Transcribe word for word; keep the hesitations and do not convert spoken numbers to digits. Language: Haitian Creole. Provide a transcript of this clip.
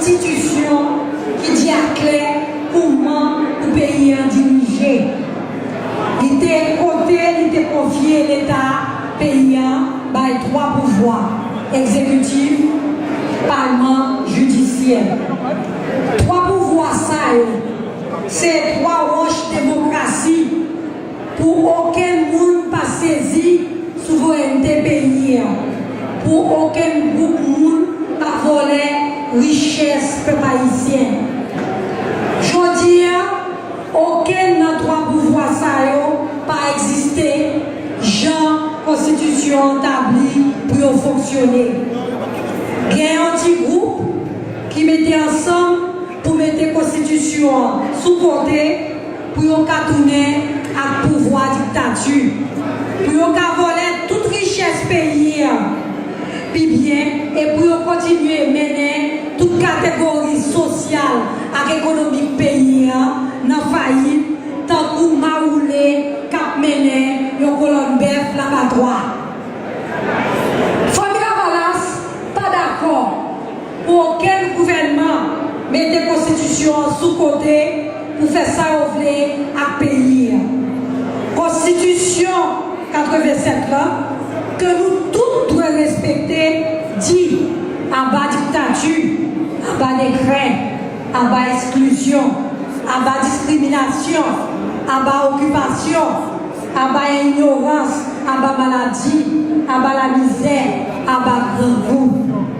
Konstitisyon ki di aklè kouman pou peyi an dirije. Li te kote li te konfye Leta peyi an bay twa pouvwa, egzekitif, palman, jidisyè. Twa pouvwa sa yo se twa wòch demokrasi pou okenn moun pa sezi souvrènte peyi a, pou okenn gwoup moun pa vòlè richès pèp ayisyen. Jodi a, okenn nan twa pouvwa sa yo pa egziste jan konstitisyon an tabli pou yo fonksyone. Gen yon ti gwoup ki mete ansanm pou mete konstitisyon an sou kote pou yo ka tounen ak pouvwa diktati, pou yo ka vòlè tout richès peyi a pi byen e pou yo kontinye mennen tout kategori sosyal ak ekonomik peyi a nan fayit, tankou mawoule k ap mennen yon kolòn bèf labatwa. Fanmi Lavalas pa dakò pou okenn gouvènman mete konstitisyon an sou kote pou fè sa yo vle ak peyi a. Konstitisyon katrevennsèt la, ke nou tout dwe respekte, di aba diktati, aba dekrè, aba eksklizyon, aba diskriminasyon, aba okipasyon, aba inyorans, aba maladi, aba lamizè, aba grangou.